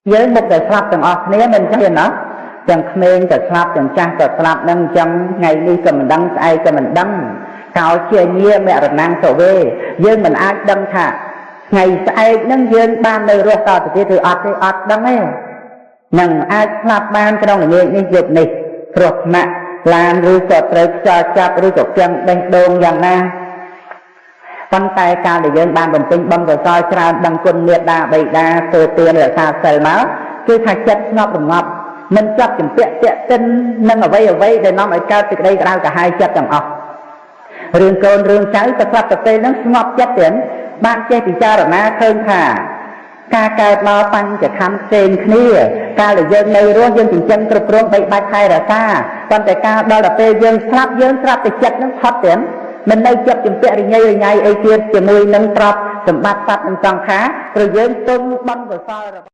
យើងមុខតែស្លាប់ទាំងអស់គ្នាមិនចឹងទេណាទាំងក្មេងក៏ស្លាប់ទាំងចាស់ក៏ស្លាប់នឹងអញ្ចឹងថ្ងៃនេះក៏មិនដឹងស្អែកក៏មិនដឹងកោជាញាមរណងសវេយើងមិនអាចដឹងថាថ្ងៃស្អែកនឹងយើងបាននៅរស់តទៅទៀតឬអត់ទេអត់ដឹងទេនឹងអាចស្លាប់បានក្នុងល្ងាចនេះយប់នេះគ្រោះថ្នាក់ឡានឬក៏ត្រូវខ្យល់ចាប់ឬក៏គាំងបេះដូងយ៉ាងណាប៉ុន្តែកាលដែលយើងបានបំពេញបុណ្យកុសលច្រើនដឹងគុណមេត្តាបិតាធ្វើទានរក្សាសិលមកគឺថាចិត្តស្ងប់រងាប់មិនចាប់ជំពាក់តាក់ទិននឹងអ្វីអ្វីដែលនាំឲ្យកើតសេចក្តីក្តៅក្រហាយចិត្តទាំងអស់រឿងកូនរឿងចៅក៏ស្រាប់តែពេលហ្នឹងស្ងប់ចិត្តទៀតបានចេះពិចារណាឃើញថាការកើតមកបញ្ចខណ្ឌផ្សេងគ្នាកាលដែលយើងនៅរស់យើងចិញ្ចឹមគ្រប់គ្រងបីបាច់ថែរក្សាប៉ុន្តែការដល់ទៅពេលយើងស្លាប់យើងស្រាប់តែចិត្តនឹងផុតទៀតមិននៅចិត្តជំពាក់រញ៉ៃរញ៉ៃអីទៀតជាមួយនឹងទ្រព្យសម្បត្តិសត្វនិងសង្ខារព្រោះយើងទុំបុណ្យកុសលរបស់